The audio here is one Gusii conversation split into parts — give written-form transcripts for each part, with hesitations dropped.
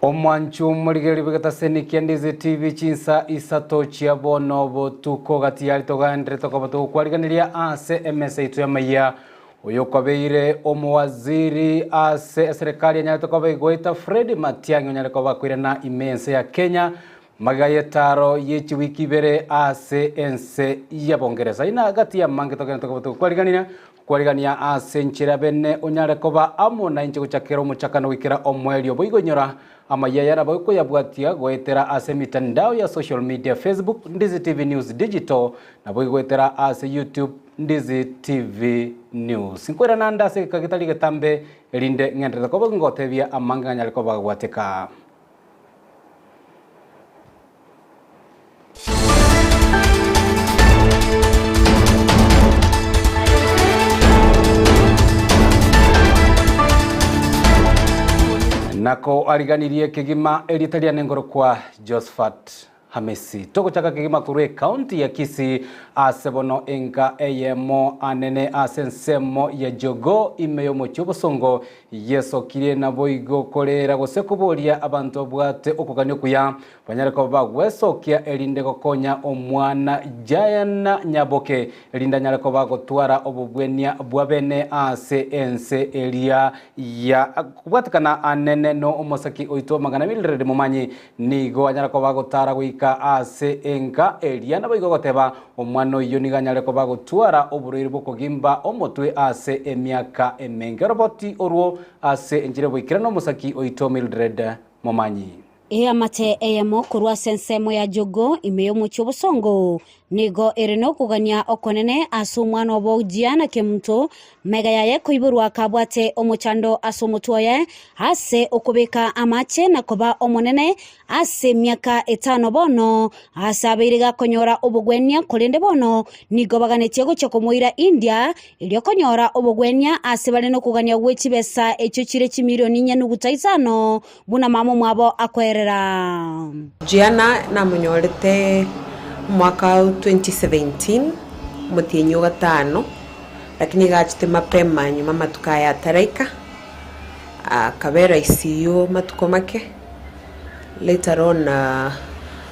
Omwanchu omorigereria bw'egetaseni kia Ndizi TV chinsa isato chia bono botuko gati yari togaenderete tokoba togokwariganeria ase emesa yaito y'amaiya. Oyokobeire omowaziri ase eserekari anyarete koba igoeta Fred Matiang'i onyare koba akoirana ime ense ya Kenya magega y'etaro ye chiwiki ibere ase ense ya Bongeresa. Ina gati y'amange togenderete koba togokwariganera Kwarigania ase enchera bene onyare koba amo nainche gochakera omochakano goikera omoerio. Boigo inyora amayia aya nabo okoyabwatia goetera ase emitandao ya social media Facebook, Ndizi TV News Digital, naboigo goetera ase YouTube, Ndizi TV News. Nkoirana ande ase egeka getari getambe erinde ng'enderere koba ngotebia amange ng'anyare koba gagwateka. Nako ariganirie kegima erieta riane ngorokwa Josephat Hamisi. Togochaka kegima korwa ecounty ya Kisii ase bono enka eyemo anene ase ensemo ya Jogoo ime y'omochie obosongo Yesokirie naboigo koreera gose koboria abanto babwate okogania okuya, banyare koba bagwesokia erinde gokonya omwana Giant Nyaboke, erinde anyare koba agotwara obobwenia bwa bene ase ense eria ya kobwatekana anene no omosaki oito amang'ana Mildred Momanyi nigo anyare koba agotara goika ase enka eria naboigo goteba Omwana oyio nigo anyare koba agotwara oborwaire bw'okogimba omotwe ase emiaka emenge. Oroboti orwo ase enchera y'oboikeranu omosaki oito Mildred Momanyi. Eamate eyemo korwa ase ensemo ya Jogoo ime y'omochie obosongo nigo ere nokogania okonene ase omwana obo Gianna Kemunto Mega yaye koiborwa kabwate omochando ase omotwe oye ase okobeka amache na koba omonene ase emiaka etano bono, aase abeire gakonyora obogwenia, korende bono nigo baganetie gochia komoira India, erio konyora obogwenia ase bare nokogania gwe chibesa echio chire chimilioni inye nuguta isano, buna mama omwabo akoerera. Gianna namonyorete omwaka o 2017, omotienyi o gatano, lakini iga achete mapema nyuma amatuko aya ataraika, akabera ICU amatuko make. Later on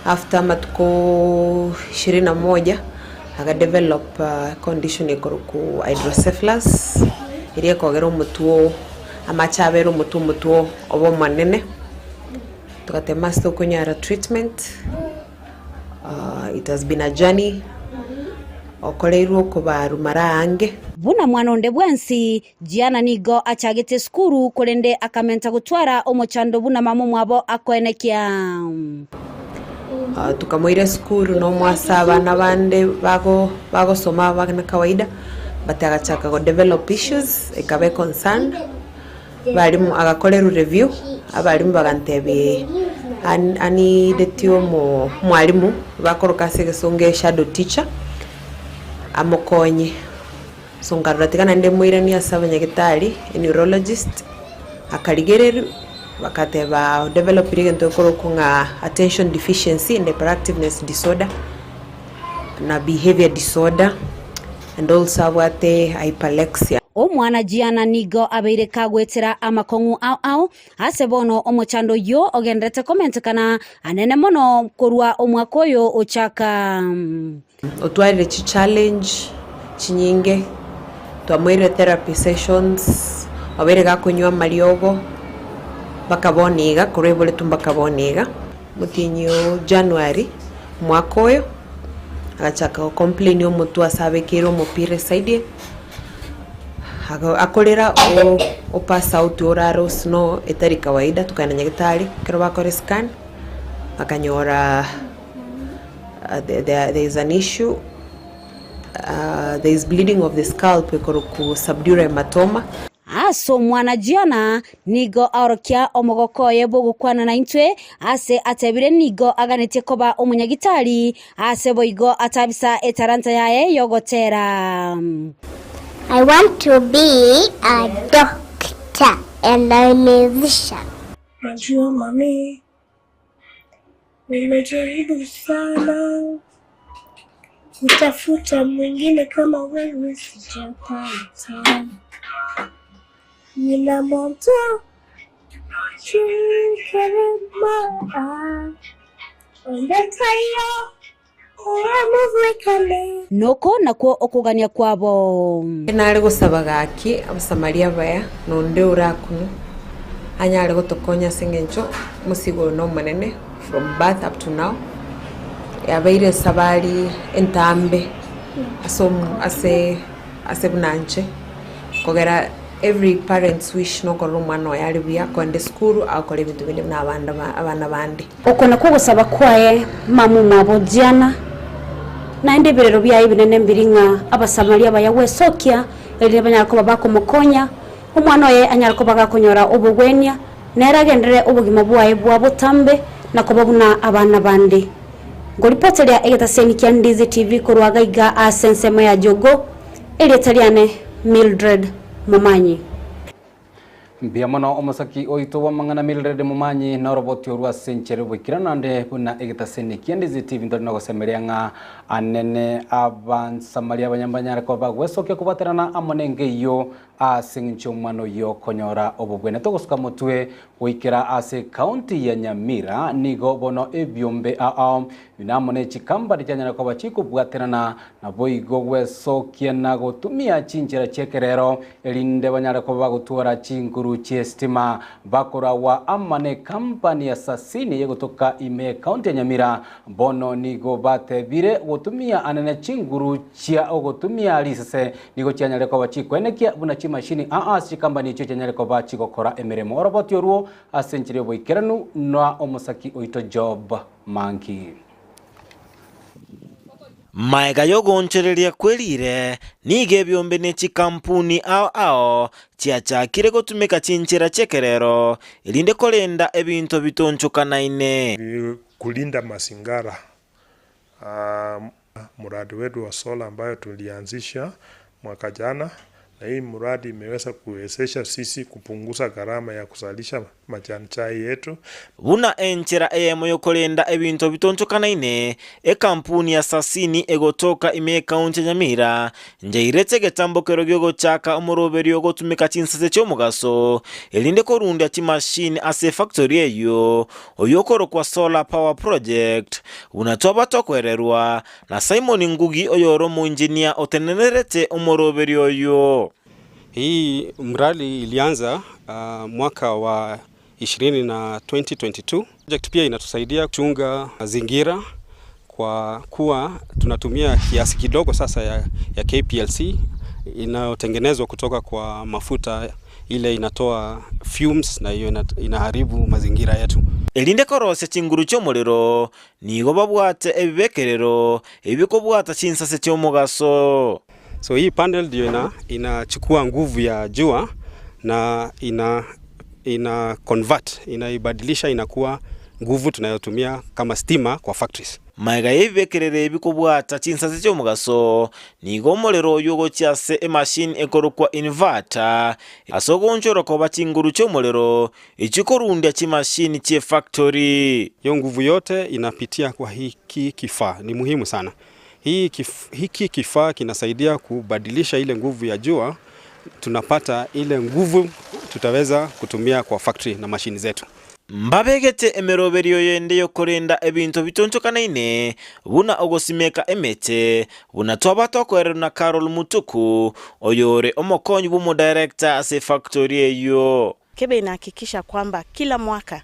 after amatuko ishirini na moja aga develop condition ekorokwa hydrocephalus eria ekogera omotwe oo amache abere omotwe omotwe obe omonene, togatema ase tokonyara treatment it has been a journey okoreirwe okobarwa mara aange. Buna mwana onde bwensi, Gianna nigo achagete esukuru, korende akamenta gotwara omochando buna mama omwabo akoenekia. Tokamoira esukuru nomwase abana bande bago bagosoma abana kawaida but agachaka go develop issues ekaba econcern abalimu agakorerwa review abalimu bagantebia an anidetie omo omwalimu bakoroka ase egesongo eshadow teacher amokonye. So nkarora tiga naende moiranie ase abanyagitari, a neurologist, akarigereria, bakateba odevelopire egento gekorokwa ng'a attention deficiency and hyperactiveness disorder, na behaviour disorder, and also abwate hyperlexia. Omwana Gianna nigo abeire kagoetera amakong'u ao ao, ase bono omochando oyio ogenderete komentekana anene mono korwa omwaka oyo ochaka. Otwarire chichallenge chinyinge, twamoirire therapy sessions, obeire gakonywa amariogo mpaka bono iga, korwa aiboretwe mpaka bono iga. Omotienyi o January omwaka oyo, agachaka go complain omotwe ase abekeire omopira eside eye, ago akorera o opass out orare o snow etari kawaida, tokagenda nyagetari, ekero bakora escan, bakanyora. There is an issue, there is bleeding of the scalp ekorokwa subdural hematoma. Ase omwana Giona nigo aorokia omogoko oye bw'ogokwana naintwe, ase atebire nigo aganetie koba omonyagitari, ase boigo atabisa etalanta yaye y'ogotera. I want to be a doctor and a musician. Najua mami Nimejaribu sana kutafuta mwingine kama wewe sijapata. Nina moto chini. Seremala, onde taiyo oramobwekane. Noko nakwo okogania kwabo. Nare gosaba gaki Abasamaria abaya, na onde orakunwe, anyare gotokonya ase eng'encho omosigo oyo nomonene from birth up to now, yabeire esabari entambe ase omo ase ase buna inche, kogera every parent's wish nokorora omwana oye are buya, akoenda esukuru, agokora ebinto binde buna abande abana bande. Oko nakwo ogosaba kwaye mama omwabo Gianna, naende ebirero biaye ebinene mbiri ng'a Abasamaria abaya gwesokia, erinde banyare koba bakomokonya, omwana oye anyare koba gakonyora obogwenia, nere agenderere obogima bwaye bwa botambe na koba buna abana bande. Nkoripoteria egetaseni kia Ndizi TV korwa gaiga ase ensemo ya Jogoo, erieta riane Mildred Momanyi. Mbuya mono omosaki oito bw'amang'ana Mildred Momanyi na oroboti orwo ase enchera y'oboikera naende buna egetaseni kia Ndizi TV ntore nogosemeria ng'a anene Abasamaria abanyambanyare koba bagwesokia kobwaterana amo nenka eyio ase eng'encho y'omwana oyio konyora obobwene. Togosuka motwe goikera ase ekaunti ya Nyamira nigo bono ebiombe ao buna amo ne chikambani chianyare koba chikobwaterana Naboigo gwesokia na gotumia chinchera chi'ekerero, erinde banyare koba bagotwara chinguru chi'esitima. Bakoragwa ama nekampani ya Sasini egotoka ime y'ecounty ya Nyamira, bono nigo batebire gotumia anene chinguru chia ogotumia risase nigo chianyare koba chikoenekia buna chimashini aa ase chikampani echio chianyare koba chigokora emeremo. Oroboti orwo ase enchera y'oboikeranu noa omosaki oito Job Manki. Maega y'ogoonchoreria kwe riire, nigo ebiombe ne chikampuni ao ao chiachakire gotumeka chinchera chi'ekerero, erinde korenda ebinto bitonchokanaine. Kulinda mazingara. Mradi wetu wa sola ambayo tulianzisha mwaka jana, na hii mradi imeweza kuwezesha sisi kupunguza gharama ya kuzalisha majani chai yetu. Buna enchera eyemo y'okorenda ebinto bitonchokanaine, ekampuni ya Sasini egotoka ime y'ekaunti ya Nyamira njairete egetambokero gi'ogochaka omoroberio ogotumeka chinsase chi'omogaso erinde korundia chimashini ase efactory eyio, oyio okorokwa Solar Power Project, buna twaba tokoererwa na Simon Ngugi oyore omoinjinia otenenerete omoroberio oyio. Hii mradi ilianza mwaka wa 20 na 2022. Project pia inatusaidia kuchunga mazingira kwa kuwa tunatumia kiasi kidogo sasa ya KPLC inayotengenezwa kutoka kwa mafuta ile inatoa fumes na hiyo inaharibu mazingira yetu. Erinde korosia chinguru chi'omorero, nigo babwate ebibekerero ebikobwata chinsase chi'omogaso. So hii panel ndio inachukua nguvu ya jua na ina convert, inaibadilisha inakuwa nguvu tunayotumia kama stima kwa factories. Magega y'ebibekerero ebi kobwata chinsase chi'omogaso, nigo omorero oyio ogochia ase emashini ekorokwa inverter ase ogoonchorwa koba chinguru chi'omorero echio korundia chimashini chi'efactory. Hiyo nguvu yote inapitia kwa hiki kifaa, ni muhimu sana. Hiki kifaa kinasaidia kubadilisha ile nguvu ya jua, tunapata ile nguvu tutaweza kutumia kwa factory na mashini zetu. Mbabegete emeroberio yende y'okorenda ebinto bitonchokanaine buna ogosimeka emete buna twaba tokoererwa na Carol Mutuku oyore omokonyi bw'omodirector ase efactory eyio. KEBE inahakikisha kwamba kila mwaka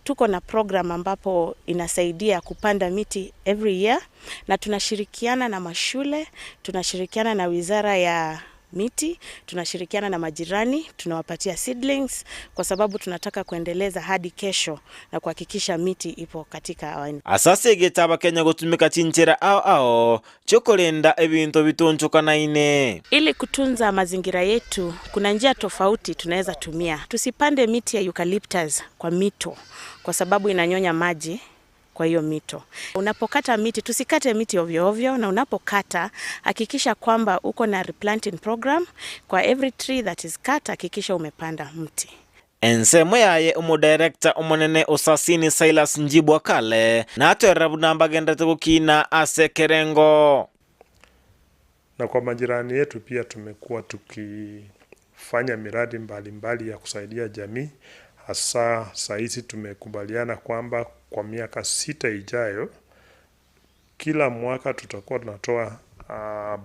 tuko na program ambapo inasaidia kupanda miti every year, na tunashirikiana na mashule, tunashirikiana na wizara ya miti, tunashirikiana na majirani, tunawapatia seedlings kwa sababu tunataka kuendeleza hadi kesho na kuhakikisha miti ipo katika our Ase egete abakenya gotumeka chinchera ao ao chiokorenda ebinto bitonchokanaine. Ili kutunza mazingira yetu, kuna njia tofauti tunaweza tumia. Tusipande miti ya eucalyptus kwa mito kwa sababu inanyonya maji kwa hiyo mito. Unapokata miti, tusikate miti ovyo ovyo, na unapokata hakikisha kwamba uko na replanting program. Kwa every tree that is cut, hakikisha umepanda mti. Ensemo yaye omodirector omonene o Sasini Silas Njibwa Kale natwerera buna mbagenderete gokina ase ekerengo. Na kwa majirani yetu pia tumekuwa tukifanya miradi mbalimbali ya kusaidia jamii Hasa saa hizi tumekubaliana kwamba kwa miaka 6 ijayo kila mwaka tutakuwa tunatoa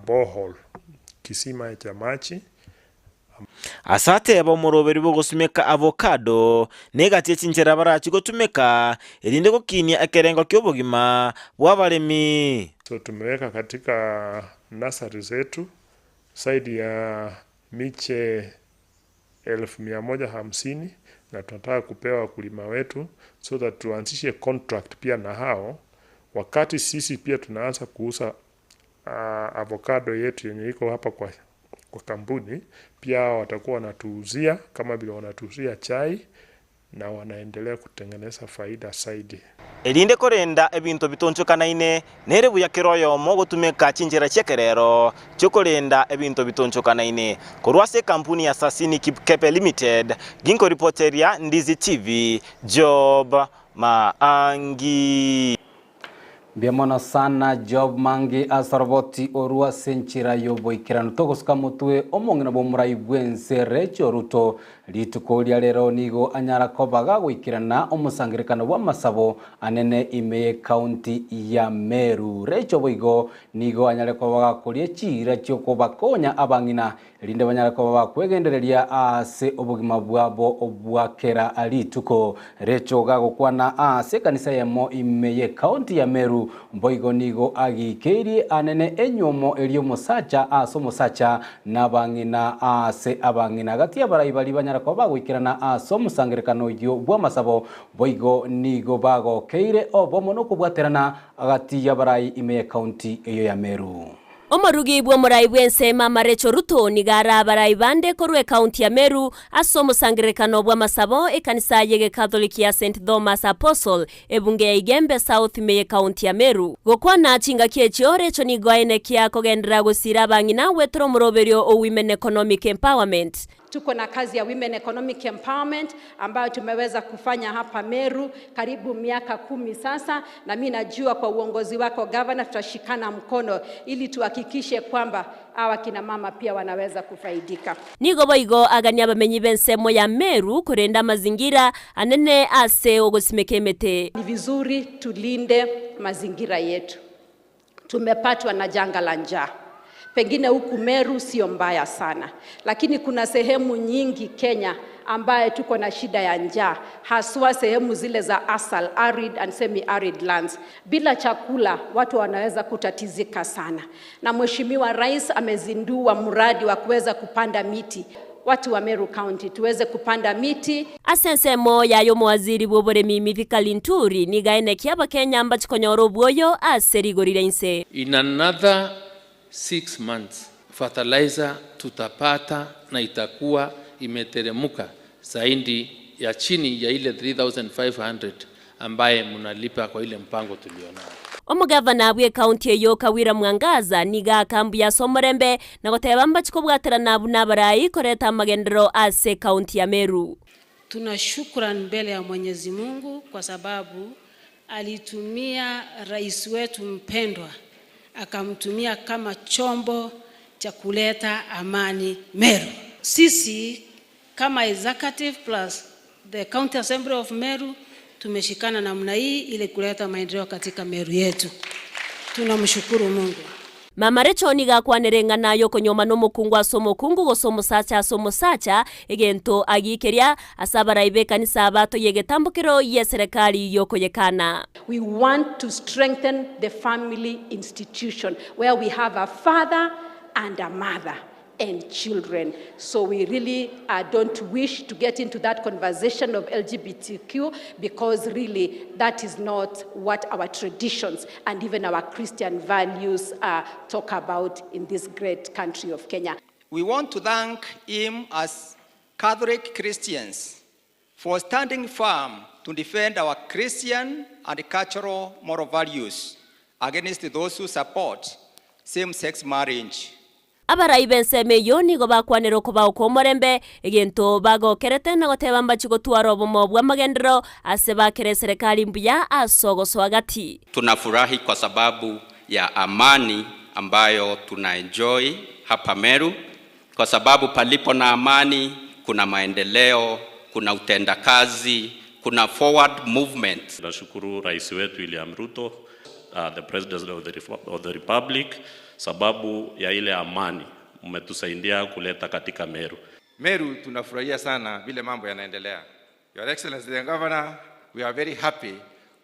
borehole, kisima cha maji. Ase ateba omoroberi bw'ogosumeka avocado negati ye chinchera barachi gotumeka erinde gokinia ekerengo ki'obogima bw'abaremi. So tumeweka katika nursery zetu zaidi ya miche 150,000 na tunataka kupewa wakulima wetu so that tuanzishe contract pia na hao, wakati sisi pia tunaanza kuuza avocado yetu yenye iko hapa kwa kampuni, pia hao watakuwa wanatuuzia kama vile wanatuuzia chai na wanaendelea kutengeneza faida zaidi. Erinde korenda ebinto bitonchokanaine nere buya kero oyomo gotumeka chinchera chia ekerero chiokorenda ebinto bitonchokanaine korwa ase ekampuni ya Sasini Kipkepe Limited ginkoripoteria Ndizi TV Job Maangi. Mbiamono sana Job Mangi asaroboti orua senchira yoboikerano togosuka motwe omong'ina bwa bwense Rachel Ruto rituko ria rero nigo anyara kobaga goikerana omosangerekano bwa masabo anene ime county ya Meru. Rachel boigo nigo anyare kobaga koria chira chiokobakonya abang'ina erinde banyare koba bakwegendereria ase obogima bwabo obwakera rituko. Rachel gagokwana ase ekanisa yemo ime ye county ya Meru mboigo nigo agikeirie anene enyomo eri omosacha ase omosacha n'abang'ina ase abang'ina gati abarai bari banyara koba bagoikerana ase omosangerekano oyo bwa masabo boigo nigo bagokeire obomo nokobwaterana agati y'abarai ime ye county eyo ya Meru. Omorugi bwa omorai bw'ensemo Rachel Ruto nigo abarai bande korwa ekaunti ya Meru ase omosangererekano bwa masabo ekanisa ye Catholic ya St Thomas Apostle ebunge ya Igembe South ime ye kaunti ya Meru. Gokwana chingaki echio Rachel nigo aenekia kogendera gosira abang'ina gwetera omoroberio o Women Economic Empowerment. Tuko na kazi ya Women Economic Empowerment ambayo tumeweza kufanya hapa Meru karibu miaka 10 sasa, na mi najua kwa uongozi wako governor, tutashikana mkono ili tuhakikishe kwamba hawa kina mama pia wanaweza kufaidika. Nigo boigo agania abamenyi b'ensemo ya Meru kurenda mazingira anene ase ogosimeka emete. Ni vizuri tulinde mazingira yetu. Tumepatwa na janga la njaa. Pengine huku Meru sio mbaya sana, lakini kuna sehemu nyingi Kenya ambaye tuko na shida ya njaa, haswa sehemu zile za asal, arid and semi-arid lands. Bila chakula watu wanaweza kutatizika sana, na Mheshimiwa Rais amezindua mradi wa kuweza kupanda miti. Watu wa Meru County tuweze kupanda miti. Ase ensemo yayo omowaziri bwa oboremi Mithika Linturi nigo aenekia abakenya mbachikonyora obwoyo ase rigori ria inse. In another 6 months fertilizer tutapata na itakuwa imeteremuka zaidi ya chini ya ile 3500 ambaye mnalipa kwa ile mpango tulionao. Omogavana bwe county eyo Kawira Mwangaza niga akambu ya somorembe na goteba mbachikobwaterana buna abarai koreta amagendero ase county ya Meru. Tuna shukrani mbele ya Mwenyezi Mungu kwa sababu alitumia rais wetu mpendwa akamtumia kama chombo cha kuleta amani Meru. Sisi kama executive plus the County Assembly of Meru tumeshikana namna hii ili kuleta maendeleo katika Meru yetu. Tunamshukuru Mungu. Mama Rachel nigo akwanere ng'ana yokonyoma na omokungu ase omokungu gose omosacha ase omosacha egento agikeria ase abarai ba ekanisa abatoyia egetambokero ya eserekari yokoyekana. We want to strengthen the family institution where we have a father and a mother and children. So we really don't wish to get into that conversation of LGBTQ because really that is not what our traditions and even our Christian values talk about in this great country of Kenya. We want to thank him as Catholic Christians for standing firm to defend our Christian and cultural moral values against those who support same-sex marriage. Abarai b'ensemo eyo nigo bakwanera okobao kwa omorembe egento bagokerete na goteba mbachigotwara obomo bwa amagendero ase bakere serikali mbuya ase ogosoa gati. Tunafurahi kwa sababu ya amani ambayo tunaenjoy hapa Meru, kwa sababu palipo na amani kuna maendeleo kuna utendakazi, kuna forward movement. Nashukuru Rais wetu William Ruto, the President of the Republic, sababu ya ile amani mmetusaidia kuleta katika Meru. Meru tunafurahia sana vile mambo yanaendelea. Your Excellency the Governor, we are very happy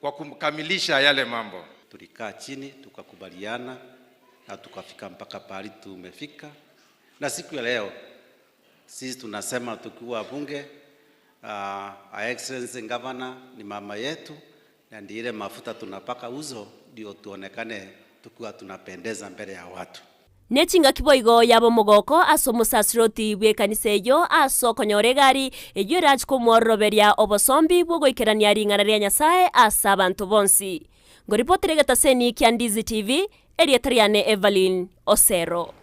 kwa kumkamilisha yale mambo. Tulikaa chini tukakubaliana na tukafika mpaka pahali tumefika, na siku ya leo sisi tunasema tukiwa bunge, Her Excellency Governor ni mama yetu, na ndiye ile mafuta tunapaka uso ndio tuonekane tukiwa tunapendeza mbele ya watu. Ne chingaki boigo yaba omogoko ase omosasiroti bw'ekanisa eyio ase okonyora egari eyio erache komwororoberia obosombi bw'ogoikerania ring'ana ria Nyasae ase abanto bonsi. Ngoripotera egetaseni kia Ndizi TV, erieta riane Evelyn Osero.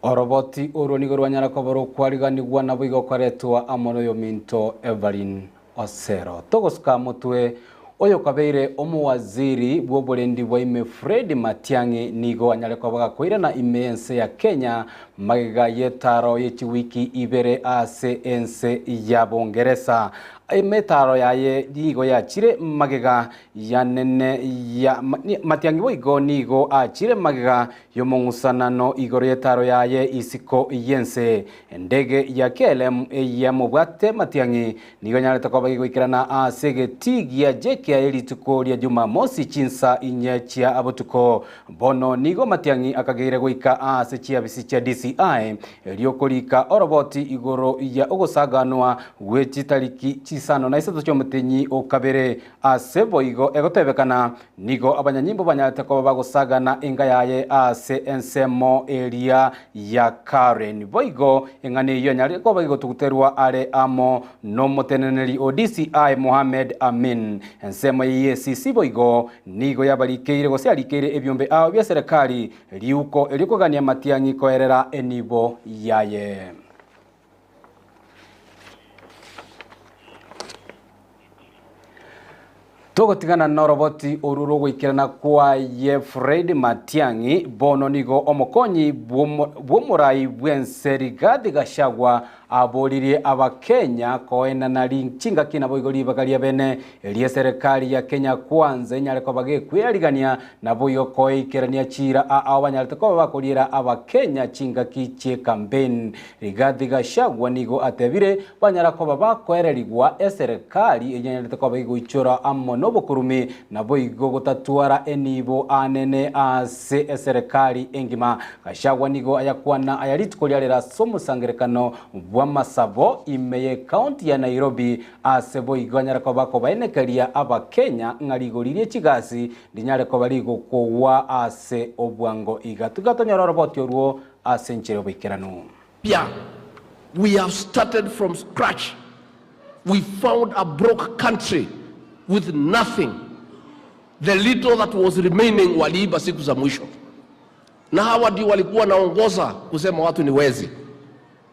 Oroboti orwo nigo rwanyara koba rokwariganigwa naboigo koretwa amo noyominto Evelyn Osero. Togosuka motwe oyo kabeire omowaziri bw'oborendi bwa ime Fred Matiang'i nigo anyare koba gakoirana ime ense ya Kenya magega y'etaro y'echiwiki ibere ase ense ya Bongeresa. Emetaro yaye nigo yachire magega yanene ya Matiang'i boigo nigo achire magega y'omong'usanano igoro y'etaro yaye isiko y'ense. Endege ya KLM eyamobwate Matiang'i nigo nyarete koba gigoikerana ase egetii gia JKIA rituko ria Jumamosi chinsa inye chia abotuko. Bono nigo Matiang'i akageire goika ase chiabisi chia DCI eriokorika oroboti igoro ya ogosaganwa gwe chitariki chisano na isato chiomotenyi okabere ase boigo egotebekana nigo abanyanyimbo banyarete koba bagosagana enga yaye ase ensemo eria ya Karen. Boigo eng'ana eyio anyarire koba igotuguterwa are amo nomoteneneri o DCI Mohamed Amin. Ensemo ya EACC boigo nigo yabarikeire gose yarikeire ebiombe ao bia serikali riuko eriokogania Matiang'i koerera enibo yaye. Togotigana noroboti oru rogoikerana kwaye Fred Matiang'i bono nigo omokonyi bw'omorai bw'ense Rigathi Gachagua aboririe abakenya koenana chingaki nabo igo ribaga ria bene eria serikali ya Kenya Kwanza enyare koba gekwerigania nabo igo koikerania chira ao banyarete koba bakoriera abakenya chingaki chie campaign. Rigathi Gachagua nigo atebire banyara koba bakoererigwa eserikali enyarete koba igoichora amo nobokurumi nabo igo gotatwara enibo anene ase eserikali engima. Gachagua nigo ayakwana aya rituko riarera ase omosangerekano bwa masabo ime ye county ya Nairobi ase boigo anyare koba kobaenekeria abakenya ng'a rigori rie chigasi rinyare koba rigokowa ase obwango iga. Tugatonyora oroboti orwo ase enchera oboikeranu. Yeah, we have started from scratch. We found a broke country with nothing. The little that was remaining waliiba siku za mwisho. Na hawa ndio walikuwa naongoza kusema watu ni wezi.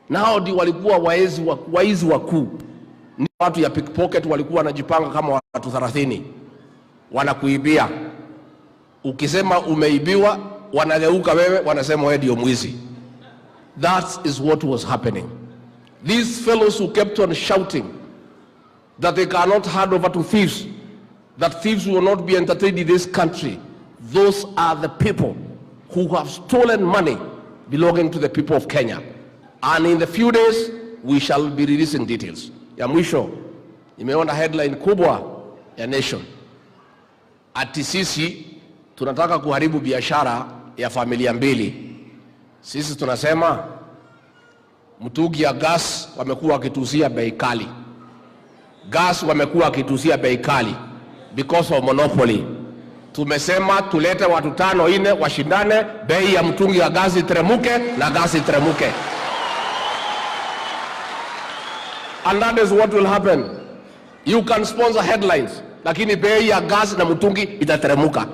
Na hao ndio walikuwa waizi wakuu. Ni watu ya pickpocket walikuwa wanajipanga kama watu 30. Wanakuibia. Ukisema umeibiwa, wanageuka wewe, wanasema wewe ndio mwizi. That is what was happening. These fellows who kept on shouting that they cannot hand over to thieves, that thieves will not be entertained in this country, those are the people who have stolen money belonging to the people of Kenya. And in the few days, we shall be releasing details. Ya mwisho, nimeona headline kubwa ya Nation. Ati sisi tunataka kuharibu biashara ya familia mbili. Sisi tunasema mtungi ya gas wamekuwa wakituuzia bei kali. Gas wamekuwa wakituuzia bei kali because of monopoly. Tumesema tulete watu 5 4 washindane, bei ya mtungi ya gas iteremuke na gas iteremuke. And that is what will happen. You can sponsor headlines, lakini bei ya gas na mtungi itateremuka.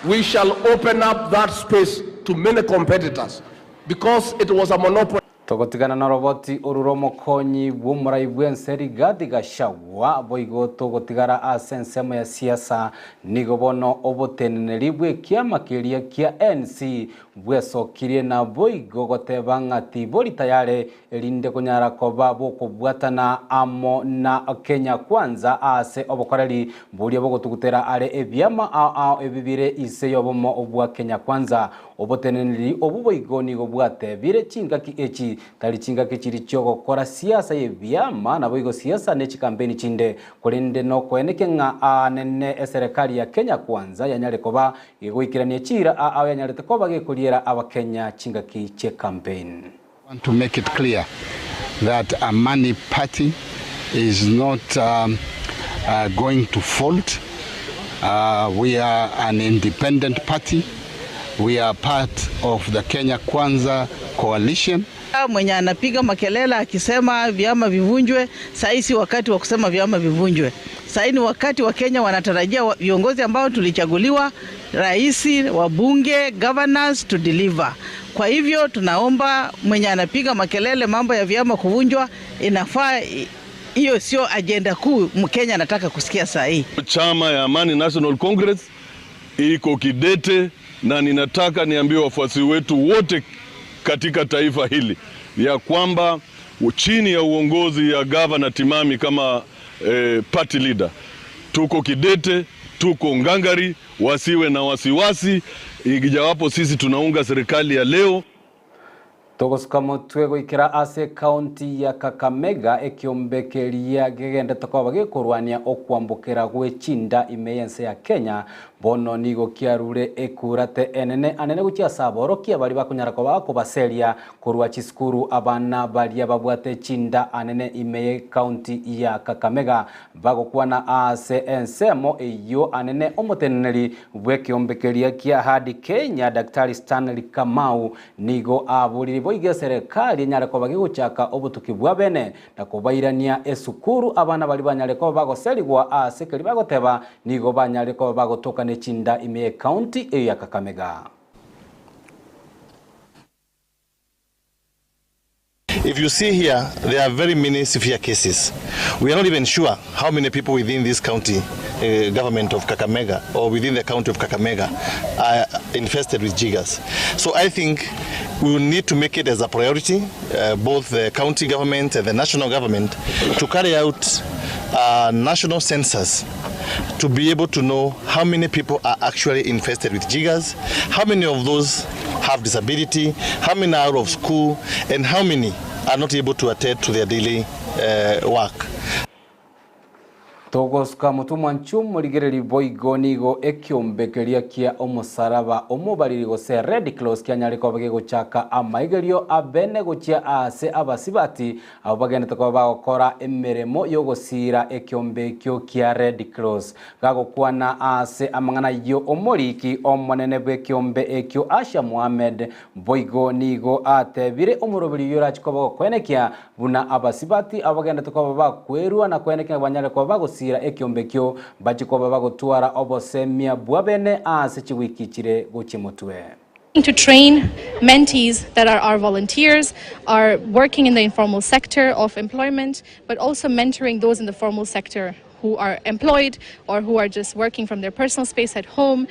We shall open up that space to many competitors because it was a monopoly. Togotigana na oroboti oru rw'omokonyi bw'omorai bw'ense Rigathi Gachagua, boigo togotigara ase ensemo ya siasa, nigo bono oboteneneri bw'ekiama keria kia NC bwesokirie naboigo goteba ng'a tibori tayare erinde konyara koba bokobwatana amo na Kenya Kwanza ase obokoreri boria bogotugutera are ebiama ao ao ebi bire inse y'obomo bwa Kenya Kwanza. Oboteneneri obo boigo nigo bwatebire chingaki echi tari chingaki chiri chi'ogokora siasa y'ebiama naboigo siasa ne chikampeni chinde, korende nokoenekia ng'a aanene eserekari ya Kenya Kwanza yanyare koba gegoikerania chiira ao yanyarete koba gekoriera Abakenya chingaki chi'ecampaign. Want to make it clear that Amani party is not going to fold. We are an independent party. We are part of the Kenya Kwanza coalition. Mwenye anapiga makelele akisema vyama vivunjwe, saa si wakati wa kusema vyama vivunjwe. Saa ni wakati wa Kenya wanatarajia viongozi ambao tulichaguliwa, rais, wabunge, governors to deliver. Kwa hivyo tunaomba mwenye anapiga makelele mambo ya vyama kuvunjwa, inafaa hiyo sio ajenda kuu Mkenya anataka kusikia saa hii. Chama ya Amani National Congress iko kidete, na ninataka niambie wafuasi wetu wote katika taifa hili ya kwamba chini ya uongozi ya Gavana Timami kama party leader tuko kidete, tuko ngangari, wasiwe na wasiwasi, ijawapo sisi tunaunga serikali ya leo. Togosuka motwe goikera ase ekaunti ya Kakamega ekiombe keria gegendete koba gekorwania okwambokera gwe chinda ime y'ense ya Kenya bono nigo kiarure ekurate enene anene gochia ase aborokia baria bakonyara koba bakobaseria korwa chisukuru abana baria babwate chinda anene ime y'ekaunti ya Kakamega bagokwana ase ensemo eyio anene omoteneneri bw'ekiombe keria kia Hadi Kenya Daktari Stanley Kamau nigo aburire boigo eserekari enyare koba gegochaka obotuki bwa bene na kobairania esukuru abana bari banyare koba bagoserigwa ase keri bagoteba nigo banyare koba bagotoka ne chinda ime y'ekaunti eyo ya Kakamega. If you see here, there are very many severe cases. We are not even sure how many people within this county government of Kakamega or within the county of Kakamega are infested with jiggers. So I think we will need to make it as a priority, both the county government and the national government, to carry out a national census to be able to know how many people are actually infested with jiggers, how many of those have disability, how many are out of school, and how many are not able to attend to their daily work. Togosuka mutumwa nchumo rigereri boigo nigo ekiombe keria kia omosalaba omobariri gose Red Cross kianyare koba gegochaka amaigerio abene gochia ase abasibati abo bagendete koba bagokora emeremo yogosira ekiombe ekio kia Red Cross gagokwana ase amang'ana yo omoriki omonene bw'ekiombe ekio Asha Mohamed boigo nigo atebire omoroberi yorachi koba gokwenekia buna abasibati abo bagendete koba bakwerwa na kwenekia banyare koba bagosira ekiombe ekio bachikoba bagotwara obosemia bwa bene ase chiwiki chire gochimotwe. To train mentees that are our volunteers, are working in the informal sector of employment, but also mentoring those in the formal sector who are employed or who are just working from their personal space at home.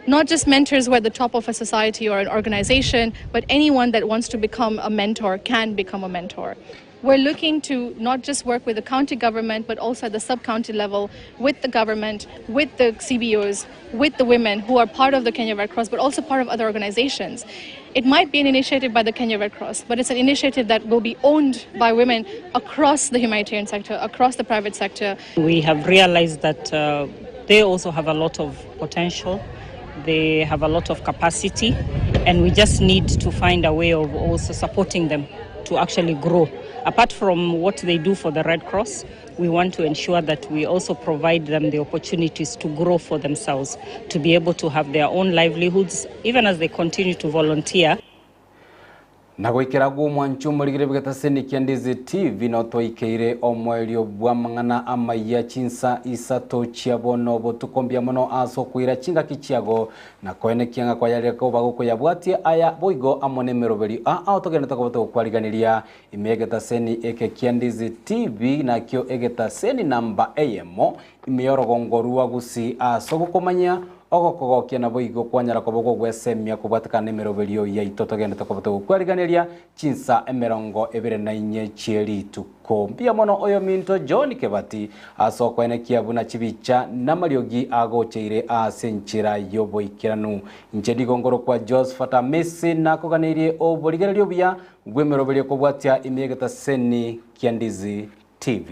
Not just mentors who are at the top of a society or an organization, but anyone that wants to become a mentor can become a mentor. We're looking to not just work with the county government, but also at the sub-county level, with the government, with the CBOs, with the women who are part of the Kenya Red Cross, but also part of other organizations. It might be an initiative by the Kenya Red Cross, but it's an initiative that will be owned by women across the humanitarian sector, across the private sector. We have realized that they also have a lot of potential. They have a lot of capacity, and we just need to find a way of also supporting them to actually grow. Apart from what they do for the Red Cross, we want to ensure that we also provide them the opportunities to grow for themselves, to be able to have their own livelihoods, even as they continue to volunteer. Na goikera agwo omwancho omorigire bw'egetaseni kia Ndizi TV notwaikeire omoerio bw'amang'ana amayia chinsa isato chia bono botuko mbuya mono ase okoira chingaki chiago na koenekia ng'a kwayarire koba gokoyabwatia aya boigo amo nemeroberio aa togenderete koba togokwariganeria ime y'egetaseni eke kia Ndizi TV nakio egetaseni namba eyemo ime y'orogongo rwa Gusii ase ogokomanyia Ogokogokia naboigo kwanyara koba ogw'ogwesemia kobwatekana nemeroberio yaito togenderete koba togokwariganeria chinsa 24 chie rituko. Mbuya mono oyominto John Kebati ase okoenekia buna chibicha namariogi agocheire ase enchera y'oboikeranu. Inche nigo nkorokwa Josphat Amisi nakoganeirie oborigereria obuya bw'emeroberio kobwatia ime y'egetaseni kia Ndizi TV.